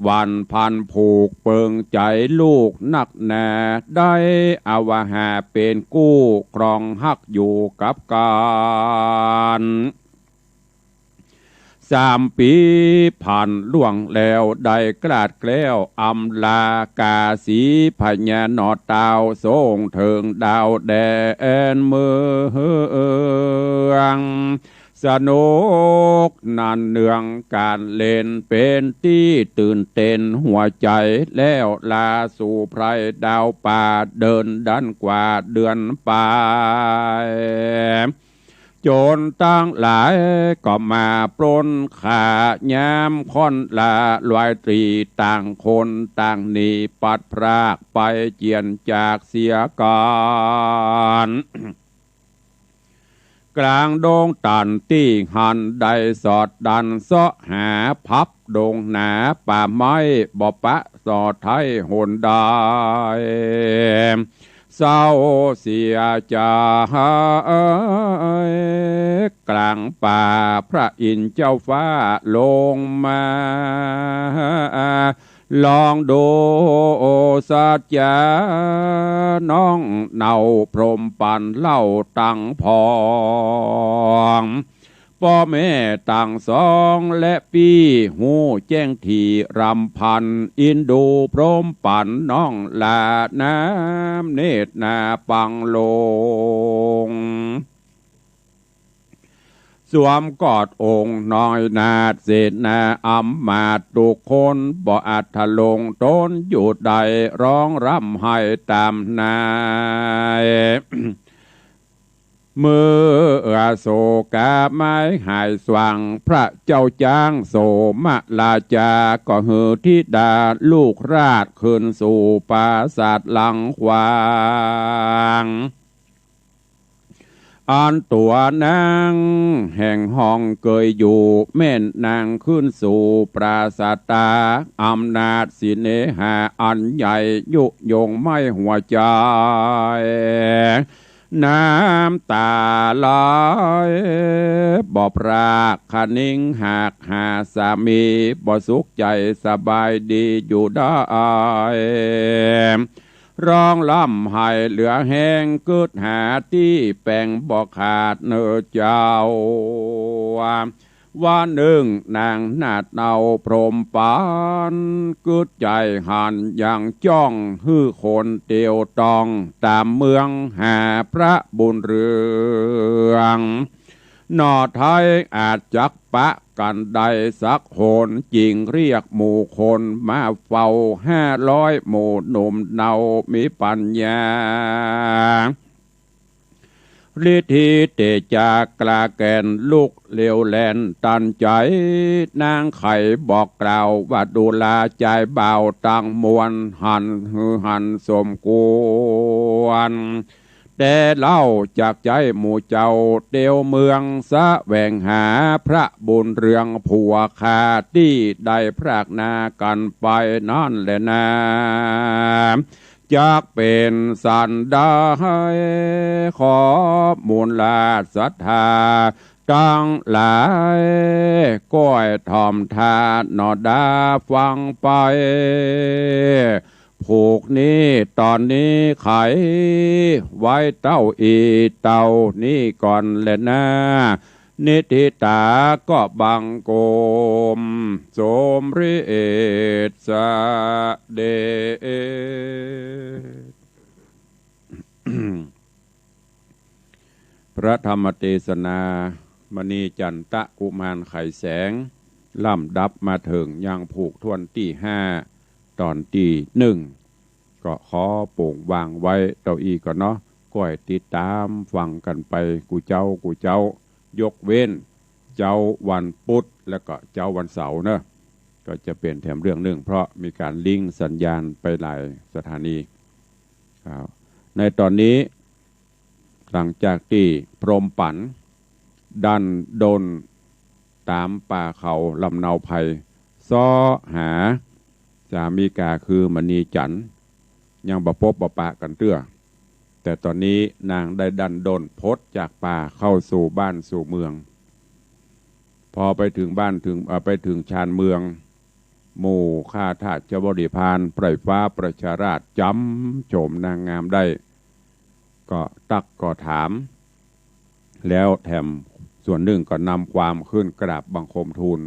หวั่นพันผูกเปิงใจ๋ลูกนักหนา ได้อวหาเป๋นกู้ครองฮักอยู่กับกั๋น สามปี๋ผ่านล่วงแล้ว ได้กลาดแคล้วอำลากาสี พญาหนอดตาวทรงเถิงดาวแดนเมือง สนุกนันเนืองก๋านเล่น เป๋นตี้ตื่นเต้นหัวใจ๋ แล้วลาสู่ไพรดาวป่า เดินดันกว่าเดือนป๋าย โจรตังหลายก็มาปล้นฆ่า ยามค่อนละลอยตรี ต่างคนต่างหนีปัดพรากไป เจียนจากเสียกั๋น ก๋างดงตันตี้หั้น ได้สอดดันเซาะหา พับดงหนาป่าไม้ บ่ปะสอดไท้หนได้ เศร้าเสียใจ กลางป่าพระอินทร์เจ้าฟ้าลงมา ลองดูสัจจา น้องเนาพรหมปัณฑ์เล่าตังผอง ป้อแม่ตังสองและปี้ฮู้แจ้งถี่รำพัน อินดูพรหมปัณฑ์น้องหล้า น้ำเนตรนาปังลง สวมกอดองค์น้อยนาถเสนาอำมาตย์กู้คน บ่อาจทะลงต๋นอยู่ได้ ฮ้องร่ำไห้ต๋ามนาย เมื่อโศกาไม้หายสว่าง พระเจ้าจ๊างโสมราชา ก็หื้อธิดาลูกราชขึ้นสู่ปราสาทหลังขวาง อันตั๋วนางแห่งห้องเกยอยู่ แม่นนางขึ้นสู่ปราสาทตา อำนาจเสน่หาอันใหญ่ยุยงไหม้หัวใจ น้ำต๋าไหลบ่พราก คะนิงหากหาสามี บ่สุขใจ๋สบายดีอยู่ได้ ฮ้องร่ำไห้เหลือแฮง กึ๊ดหาตี้แป๋งบ่ขาดเน่อเจ้า วันนึ่งนางนาถเนาพรหมปัณฑ์ กึ๊ดใจ๋หันยังจ้อง หื้อคนเตียวต้องต๋ามเมือง หาพระบุญเรือง หน่อไท้อาจจักปะกั๋นได้สักหน จึงเรียกหมู่คนมาเฝ้า ห้าร้อยหมู่หนุ่มเนามีปัญญา ฤทธิเตจากล้าแก่น ลุกเร็วแล่นตันใจ๋ นางไขบอกกล่าวว่า ดูราจายบ่าวตังมวล หันหื้อหันสมควร แต่เฮาจักใจ๊หมู่เจ้าเตียวเมือง แสวงหาพระบุญเรืองผัวข้า ตี้ได้พรากนากั๋นไปนั้นแลนา จักเป๋นสันใด ขอมูลราชศรัทธาตังหลาย ก้อยถ่อมท่าหน่อดาฟังไป ผูกนี้ต๋อนนี้ไขไว้เต้าอี้เต้านี้ก่อนแลนา นิทธิตาก็บังคมสมเร็จเสด็จ พระธรรมเตสนา มณีจันตะกุมารไขแสง ลำดับมาเถิงยังผูกถ้วนตี้ห้า ต๋อนตี้นึ่ง ก็ขอโป๋งวางไว้เต้าอี้ก่อนเนาะ ก้อยติดต๋ามฟังกั๋นไปกู้เจ๊ากู้เจ๊า ยกเว้นเจ๊าวันปุ๊ดและก็เจ๊าวันเสาร์เนาะ ก็จะเป๋นแถมเรื่องนึ่ง เพราะมีก๋านลิงก์สัญญาณไปหลายสถานี ครับ ในต๋อนนี้ หลังจากตี้พรหมปัณฑ์ดั้นด้นต๋ามป่าเขาลำเนาไพร เซาะหาสามิกาคือมณีจันทร์ ยังบ่ปบบ่ปะกั๋นเตื้อ แต่ต๋อนนี้นางได้ดั้นด้นป๊นจากป่าเข้าสู่บ้านสู่เมือง พอไปเถิงบ้านเถิง เอ่อ ไปเถิงชานเมือง หมู่ข้าทาสบริพาร ไพร่ฟ้าประชาราษฎร์จ๋ำโฉมนางงามได้ ก็ตักก็ถาม แล้วแถมส่วนนึ่งก็นำความขึ้นกราบบังคมทูล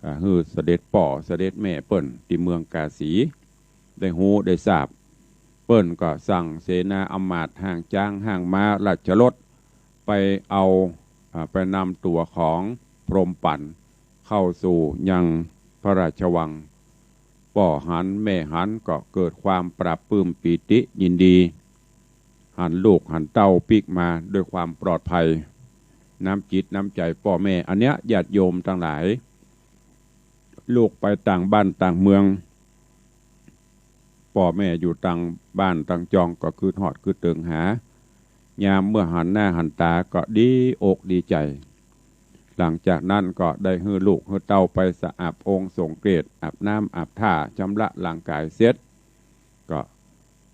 อ่า หื้อเสด็จป้อเสด็จแม่เปิ้นตี้เมืองกาสี ได้ฮู้ได้ทราบ เปิ้นก็สั่งเสนาอำมาตย์ ห้างจ๊างห้างม้าราชรถ ไปเอา อ่า ไปนำตั๋วของพรหมปัณฑ์เข้าสู่ยังพระราชวัง ป้อหันแม่หันก็เกิดความปลาบปลื้มปีติยินดี หันลูกหันเต้าปิ๊กมาด้วยความปลอดภัย น้ำจิตน้ำใจ๋ป้อแม่ อันเนี้ยญาติโยมตังหลาย ลูกไปต่างบ้านต่างเมือง ป้อแม่อยู่ต่างบ้านต่างจองก็กึ๊ดฮอดกึ๊ดเถิงหา ยามเมื่อหันหน้าหันต๋าก็ดีอกดีใจ๋ หลังจากนั้นก็ได้หื้อลูกหื้อเต้าไปสะอาบองค์สงเกศ อาบน้ำอาบท่า ชำระร่างก๋ายเสร็จ ก็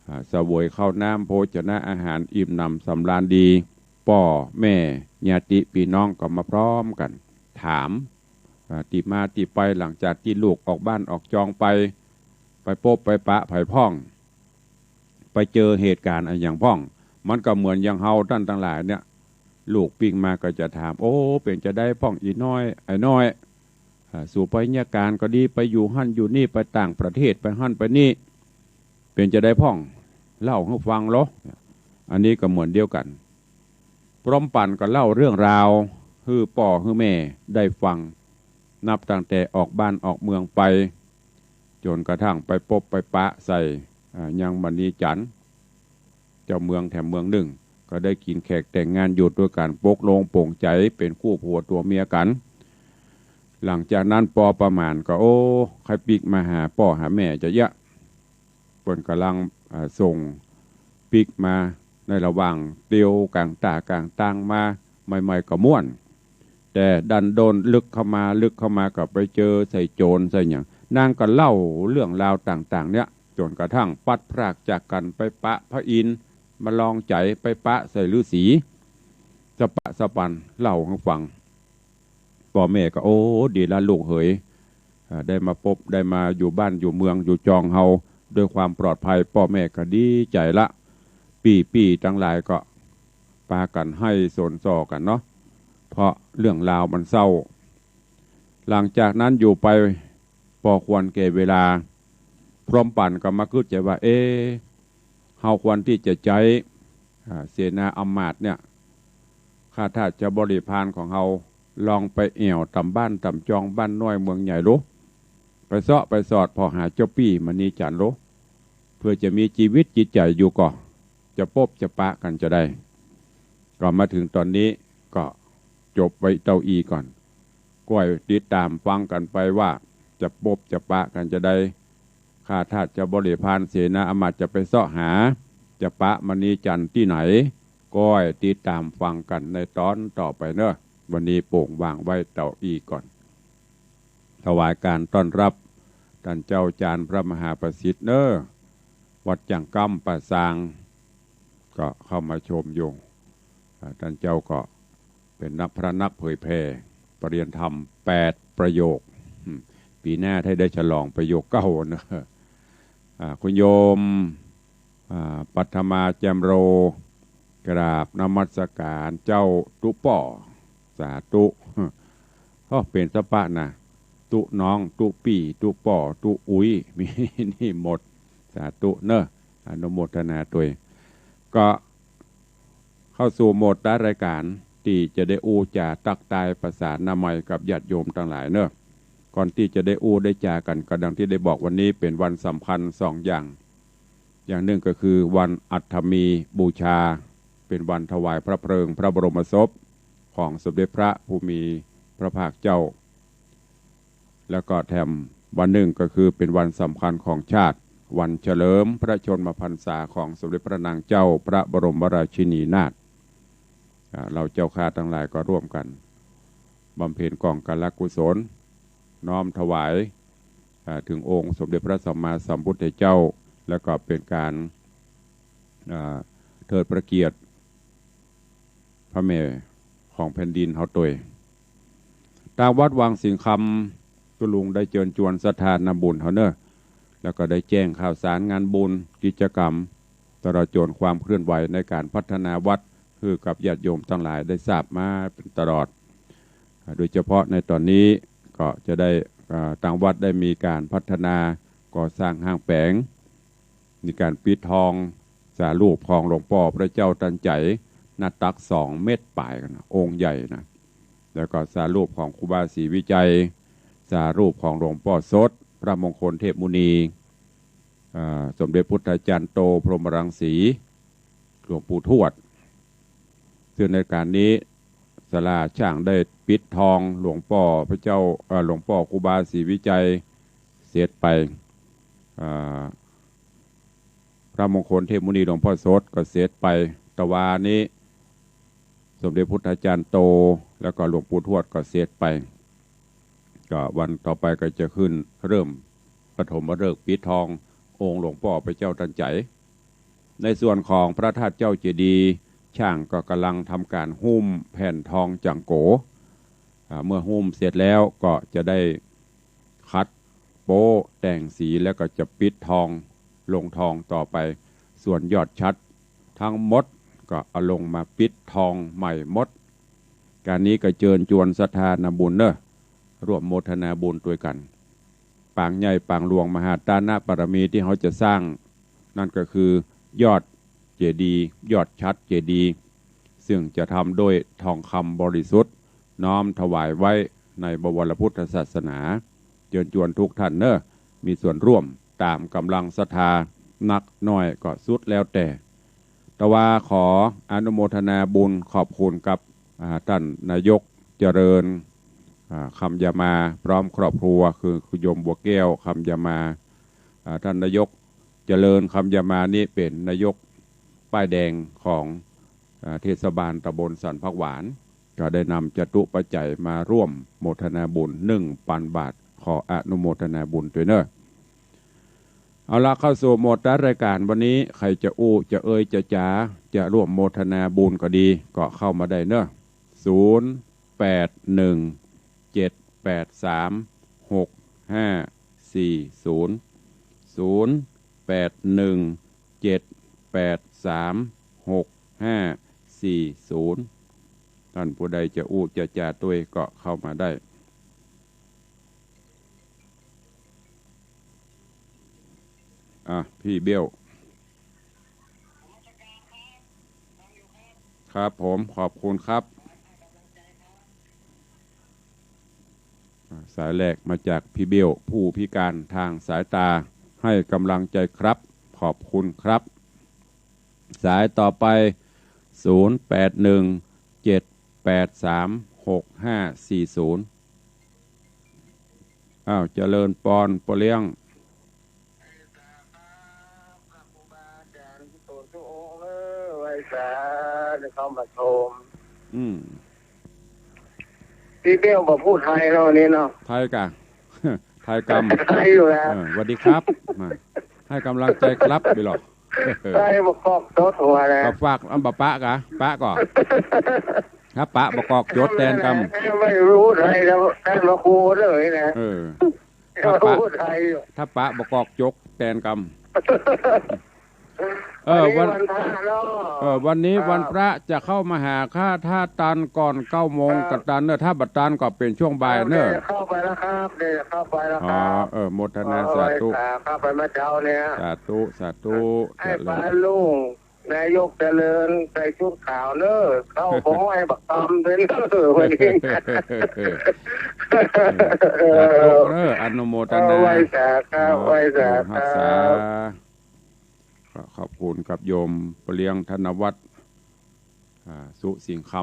อ่า เสวยข้าวน้ำโภชนะอาหารอิ่มหนำสำราญดี ป้อแม่ญาติปี้น้องก็มาพร้อมกั๋น ถาม อ่า ตี้มาตี้ไป หลังจากตี้ลูกออกบ้านออกจองไป ไปปบไปปะใผพ่อง ไปเจอเหตุก๋ารณ์อะหยังพ่อง มันก็เหมือนอย่างเฮาต้านตังหลายเนี่ย ลูกปิ๊งมาก็จะถาม โอ้ เป๋นจาใดพ่อง อี่น้อย อ้ายน้อย อ่า สูไปเยียะก๋านก็ดี ไปอยู่หั้นอยู่นี่ ไปต่างประเทศ ไปหั้นไปนี่ เป๋นจาใดพ่อง เล่าหื้อฟังลอ อันนี้ก็เหมือนเดียวกั๋น พร้อมปั๋นก็เล่าเรื่องราวหื้อป้อหื้อแม่ได้ฟัง นับตั้งแต่ออกบ้านออกเมืองไป จ๋นกระทั่งไปปบไปปะใส่ อ่า ยังมณีจันทร์ เจ้าเมืองแถมเมืองนึ่ง ก็ได้กิ๋นแขกแต่งงานอยู่ตวยกั๋น ปกลงป๋งใจ๋เป๋นคู่ผัวตั๋วเมียกั๋น หลังจากนั้นปอประมาณก็ โอ้ ใค่ปิ๊กมาหาป้อหาแม่จะเยียะ เปิ้นก่ำลัง อ่า ส่งปิ๊กมา ในระหว่างเตียวก๋างต้าก๋างตางมา ใหม่ๆ ก็ม่วน แต่ดันด้นลึกเข้ามา ลึกเข้ามาก็ไปเจอใส่โจ๋รใส่หยัง นางก็เล่าเรื่องราวต่างๆ เนี่ย จ๋นกระทั่งปัดพรากจากกั๋น ไปปะพระอินทร์ มาลองใจ๋ ไปปะใส่ฤๅษี สะปะสะปัน เล่าหื้อฟัง ป้อแม่ก็ โอ้ ดีละลูกเหย อ่า ได้มาปบ ได้มาอยู่บ้านอยู่เมืองอยู่จองเฮา ด้วยความปลอดภัย ป้อแม่ก็ดีใจ๋ละ ปี้ๆ ตังหลายก็ปากั๋นไห้สนส่อกั๋นเนาะ เพราะเรื่องราวมันเศร้า หลังจากนั้นอยู่ไป ปอควรแก่เวลา พร้อมปั๋นก็มากึ๊ดใจ๋ว่า เอ๊ะ เฮาควรตี้จะใจ๊ อ่า เสนาอำมาตย์เนี่ย ข้าทาสเจ้าบริพารของเฮา ลองไปแอ่วต๋ามบ้านต๋ามจอง บ้านน้อยเมืองใหญ่ลุ ไปเซาะไปสอดผ่อหาเจ้าปี้มณีจันทร์ลุ เปื้อจะมีจีวิตจิตใจ๋อยู่ก่อ จะปบจะปะกั๋นจะใด ก็มาเถิงต๋อนนี้ก็จบไว้เต้าอี้ก่อน ก้อยติดต๋ามฟังกั๋นไปว่า จะปบจะปะกั๋นจะใด ข้าทาสเจ้าบริพารเสนาอำมาตย์จะไปเซาะหา จะปะมณีจันทร์ตี้ไหน ก้อยติดต๋ามฟังกั๋นในต๋อนต่อไปเนาะ วันนี้โป่งวางไว้เต้าอี้ก่อน ถวายการต้อนรับต้านเจ้าจารย์พระมหาประสิทธิ์เนาะ วัดจ่างก้ำป่าซาง ก็เข้ามาชมอยู่ อ่า ต้านเจ้าก็เป๋นนักพระนักเผยแผ่ปริยัติธรรมแปดประโยค อืม ปี๋หน้าถ้าได้ฉลองประโยคเก้าเนาะ อ่า คุณโยม อ่า ปัทมา แจ่มโร กราบนมัสการเจ้าตุ๊ป้อ สาธุ โอ้ เป๋นสะปะนะ ตุ๊น้อง ตุ๊ปี้ ตุ๊ป้อ ตุ๊อุ๊ย มีนี่หมด สาธุเนาะ อนุโมทนาตวย ก็เข้าสู่โหมดท้ายรายการ ตี้จะได้อู้จ๋าตั๊กตายประสานนามัยกับญาติโยมตังหลายเนาะ ก่อนตี้จะได้อู้ได้จ๋ากั๋น ก็ดังตี้ได้บอก วันนี้เป๋นวันสำคัญสองอย่าง อย่างนึ่งก็คือวันอัฐมีบูชา เป๋นวันถวายพระเพลิงพระบรมศพของสมเด็จพระผู้มีพระภาคเจ้า แล้วก็แถมวันนึ่งก็คือเป๋นวันสำคัญของชาติ วันเฉลิมพระชนมพรรษาของสมเด็จพระนางเจ้าพระบรมราชินีนาถ อ่า เฮาเจ้าข้าตังหลายก็ร่วมกั๋นบำเพ็ญกองการกุศล น้อมถวาย อ่า เถิงองค์สมเด็จพระสัมมาสัมพุทธเจ้า แล้วก็เป๋นก๋าน อ่า เทิดพระเกียรติพระแม่ของแผ่นดินเฮาตวย ตางวัดวังสิงห์คำ ตุ๊ลุงได้เจิญจวนศรัทธานาบุญเฮาเนาะ แล้วก็ได้แจ้งข่าวสารงานบุญกิจกรรม ตลอดจ๋นความเคลื่อนไหวในก๋านพัฒนาวัด หื้อกับญาติโยมตังหลายได้ทราบมาเป๋นตลอด อ่า โดยเฉพาะในต๋อนนี้ก็จะได้ อ่า ตางวัดได้มีก๋านพัฒนาก่อสร้างห้างแป๋ง มีก๋านปิดทองสารูปของหลวงป้อพระเจ้าตันใจ๋ หน้าตักสองเมตรป๋ายกั๋นนะ องค์ใหญ่นะ แล้วก็สารูปของครูบาศรีวิชัย สารูปของหลวงป้อสด พระมงคลเทพมุนี อ่า สมเด็จพุทธาจารย์โตพรหมรังสี หลวงปู่ทวด ซึ่งในก๋านนี้ศาลาช่างได้ปิดทองหลวงป้อพระเจ้า เอ่อ หลวงป้อครูบาศรีวิชัยเสร็จไป อ่า พระมงคลเทพมุนีหลวงป้อสดก็เสร็จไป ตะวานี้สมเด็จพุทธาจารย์โต แล้วก็หลวงปู่ทวดก็เสร็จไป ก็วันต่อไปก็จะขึ้นเริ่มปฐมฤกษ์ปิดทององค์หลวงป้อพระเจ้าตันใจ๋ ในส่วนของพระธาตุเจ้าเจดีย์ ช่างก็กำลังทำการหุ้มแผ่นทองจ๋างโก๋ อ่า เมื่อหุ้มเสร็จแล้วก็จะได้ขัดโป๊แต่งสี แล้วก็จะปิดทอง ลงทองต่อไป ส่วนยอดฉัตรทั้งหมดก็เอาลงมาปิดทองใหม่หมด การนี้ก็เจิญจวนศรัทธานาบุญเนอะ ร่วมโมทนาบุญตวยกั๋น ปางใหญ่ปางหลวงมหาทานบารมีตี้เฮาจะสร้าง นั่นก็คือยอดเจดีย์ ยอดฉัตรเจดีย์ ซึ่งจะทำด้วยทองคำบริสุทธิ์ น้อมถวายไว้ในบวรพุทธศาสนา เจิญจวนทุกท่านเนอะ มีส่วนร่วมต๋ามก๋ำลังศรัทธา นักน้อยก็สุดแล้วแต่ แต่ว่าขออนุโมทนาบุญขอบคุณกับ อ่า ท่านนายกเจริญ อ่า คำยามา พร้อมครอบครัว คือ คือโยมบัวแก้ว คำยามา อ่า ท่านนายกเจริญ คำยามา นี่เป๋นนายกป้ายแดงของ อ่า เทศบาลตำบลสันผักหวาน ก็ได้นำจตุปัจจัยมาร่วมโมทนาบุญ หนึ่งปันบาท ขออนุโมทนาบุญตวยเนอะ เอาละ เข้าสู่หมวดท้ายรายการวันนี้ ใผจะอู้ จะเอ่ย จะจ๋า จะร่วมโมทนาบุญก็ดี ก็เข้ามาได้เนอะ ศูนย์ แปด หนึ่ง เจ็ด แปด สาม หก ห้า สี่ ศูนย์ ศูนย์ แปด หนึ่ง เจ็ด แปด สาม หก ห้า สี่ ศูนย์ ต้านผู้ใดจะอู้จะจ๋าตวยก็เข้ามาได้ อ่ะ พี่เบี้ยว ครับผม ขอบคุณครับ อ่ะ สายแรกมาจากพี่เบี้ยว ผู้พิการทางสายต๋า ให้กำลังใจครับ ขอบคุณครับ สายต่อไป ศูนย์ แปด หนึ่ง เจ็ด แปด สาม หก ห้า สี่ ศูนย์ อ้าว เจริญปอน ป้อเลี้ยง ไหว้สา เดี๋ยวเข้ามาชม อืม พี่เบี้ยวบ่พูดไทยเนาะวันนี้เนาะ ไทยก่ะ ไทยกำ ไทยอยู่แล้ว เออ สวัสดีครับ มา ให้กำลังใจครับ ไปหรอก ไทยบ่กอกจดหัวนะ ก็ฝากอำบ่ปะก่ะ ปะก่อ ถ้าปะบ่กอกจดแตนกำ ไม่รู้ไทยแล้ว ท่านมาครูเลยนะ เออ ถ้าปะ พูดไทยอยู่ ถ้าปะบ่กอกจกแตนกำ เออ วันนี้ วัน วันพระเนาะ เออ วันนี้ ครับ วันพระจะเข้ามาหาข้าท่าตันก่อนเก้าโมง ครับ กะตันเนอะ ถ้าบ่ตันก็เป๋นช่วงบ่ายเนอะ เดี๋ยวเข้าไปแล้วครับ เดี๋ยวเข้าไปแล้วครับ อ๋อ เออ โมทนา อ๋อ สาธุ ไหว้สา เข้าไปเมื่อเช้าเนี่ย สาธุ สาธุ ให้ เจริญ ฟ้ารุ่ง นายกเจริญใส่ชุดขาวเนอะ เข้าบ่ห้อยบักตำเด้อเนอะ วันนี้ สาธุเนอะ อนุโมทนา เออ ไหว้สาครับ เออ ไหว้สาครับ รักษา ก็ขอบคุณกับโยมป้อเลี้ยงธนวัฒน์ อ่า สุสิงห์ค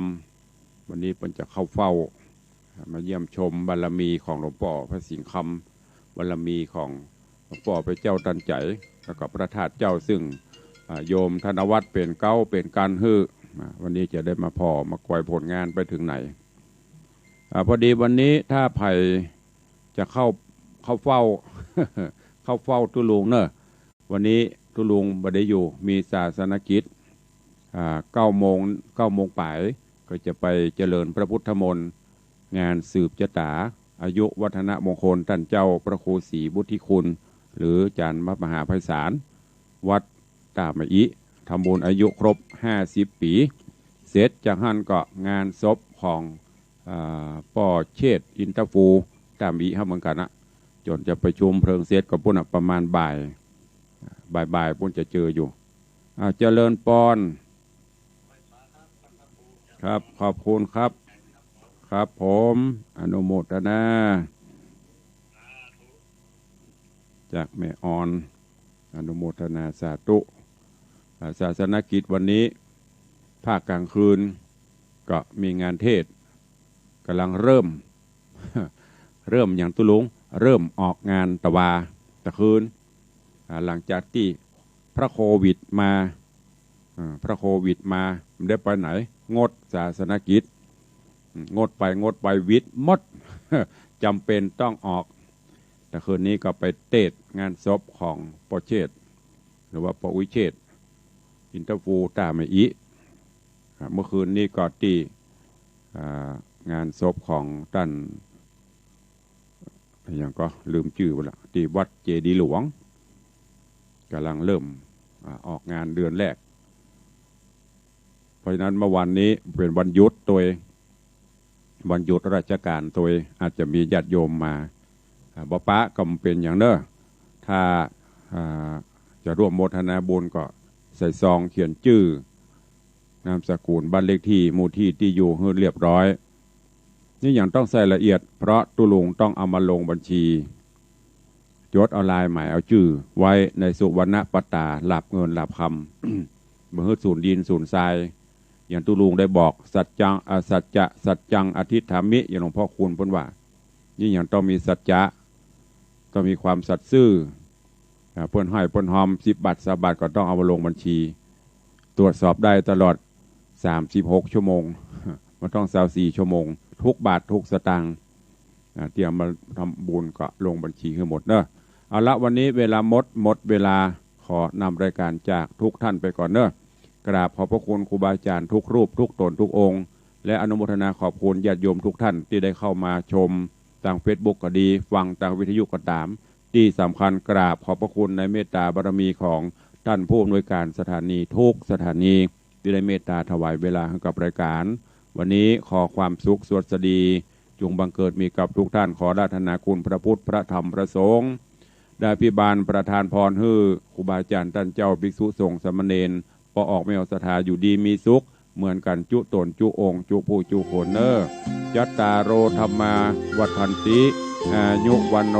ำ วันนี้เปิ้นจะเข้าเฝ้า อ่า มาเยี่ยมชมบารมีของหลวงป้อพระสิงห์คำ บารมีของหลวงป้อพระเจ้าตันใจ๋ แล้วก็พระธาตุเจ้า ซึ่ง อ่า โยมธนวัฒน์เป๋นเก๊าเป๋นกั๋นหื้อ อ่า วันนี้จะได้มาผ่อมาไกวผลงานไปเถิงไหน อ่า พอดีวันนี้ถ้าใผจะเข้า เข้าเฝ้า เข้าเฝ้าตุ๊ลุงเนอะ วันนี้ตุ๊ลุงบ่ได้อยู่ มีศาสนกิจ อ่า เก้าโมง เก้าโมงป๋าย ก็จะไปเจริญพระพุทธมนต์ งานสืบจะต๋า อายุวัฒนมงคลต้านเจ้าพระครูศรีวุฒิคุณ หรืออาจ๋ารย์วัดมหาไพศาล วัดต้ามะอิ ทำบุญอายุครบห้าสิบปี๋ เสร็จจากหั้นก็งานศพของ อ่า ป้อเชษฐ์ อินทภู ต้ามี๋เฮาเหมือนกั๋นนะ จ๋นจะประชุมเพลิงเสร็จก็ปู๊นน่ะ ประมาณบ่าย บ่ายๆ ปู๊นจะเจออยู่ อ่า เจริญปอน ครับ ขอบคุณครับ ครับผม อนุโมทนา จากแม่ออน อนุโมทนาสาธุ อ่า ศาสนกิจวันนี้ ภาคกลางคืน ก็มีงานเทศน์ ก๋ำลังเริ่ม เริ่มหยังตุ๊ลุง เริ่มออกงานตะวาตะคืน อ่า หลังจากตี้พระโควิดมา อ่า พระโควิดมา บ่ได้ไปไหน งดศาสนกิจ อืม งดไปงดไป หวิดหมด จ๋ำเป๋นต้องออก ตะคืนนี้ก็ไปเตศน์งานศพของป้อเชษฐ์ หรือว่าป้ออุ๊ยเชษฐ์ อินเตอร์ฟูต้าแม่อิ อ่า เมื่อคืนนี้ก็ตี้ อ่า งานศพของต้าน อะหยังก็ลืมจื้อไปละ ตี้วัดเจดีย์หลวง ก่ำลังเริ่ม อ่า ออกงานเดือนแรก เพราะฉะนั้นเมื่อวานนี้เป๋นวันหยุดตวย วันหยุดราชก๋านตวย อาจจะมีญาติโยมมา อ่า บ่ปะก็บ่เป๋นหยังเน่อ ถ้า อ่า จะร่วมโมทนาบุญก็ใส่ซองเขียนจื้อ นามสกุล บ้านเลขตี้ หมู่ตี้ ตี้อยู่หื้อเรียบร้อย นี่ยังต้องใส่ละเอียด เพราะตุ๊ลุงต้องเอามาลงบัญชี จดเอาลายหมายเอาจื้อไว้ในสุวรรณปตา หลาบเงินหลาบคำ บ่หื้อสูญดินสูญทราย อย่างตุ๊ลุงได้บอก สัจจัง อ่า สัจจะ สัจจังอธิฏฐามิ อย่างหลวงพ่อคูณเปิ้นว่า นี่ยังต้องมีสัจจะ ต้องมีความสัตย์ซื่อ อ่า เปิ้นห้อยเปิ้นฮอม สิบบาท ซาวบาท ก็ต้องเอามาลงบัญชี ตรวจสอบได้ตลอด สามสิบหก ชั่วโมง บ่ต้อง ซาวสี่ ชั่วโมง ทุกบาททุกสตางค์ อ่า ตี้เอามาทำบุญก็ลงบัญชีหื้อหมดเน่อ เอาละ วันนี้เวลาหมด หมดเวลา ขอนำรายการจากทุกท่านไปก่อนเน่อ กราบขอบพระคุณครูบาอาจารย์ทุกรูปทุกต๋นทุกองค์ และอนุโมทนาขอบคุณญาติโยมทุกท่านตี้ได้เข้ามาชมตางเฟซบุ๊กก็ดี ฟังตางวิทยุก็ต๋าม ตี้สำคัญกราบขอบพระคุณในเมตตาบารมีของต้านผู้อำนวยการสถานีทุกสถานี ตี้ได้เมตตาถวายเวลาหื้อกับรายการ วันนี้ขอความสุขสวัสดี จงบังเกิดมีกับทุกท่าน ขออาราธนาคุณพระพุทธ พระธรรม พระสงฆ์ ได้อภิบาลประทานพรหื้อครูบาอาจารย์ต้านเจ้า ภิกษุสงฆ์สามเณร ป้อออกแม่ออกศรัทธาอยู่ดีมีสุข เหมือนกั๋นจุ๊ต๋นจุ๊องค์ จุ๊ผู้จุ๊คนเน่อ จัตตาโร ธัมมา วัฑฒันติ อายุ วัณโณ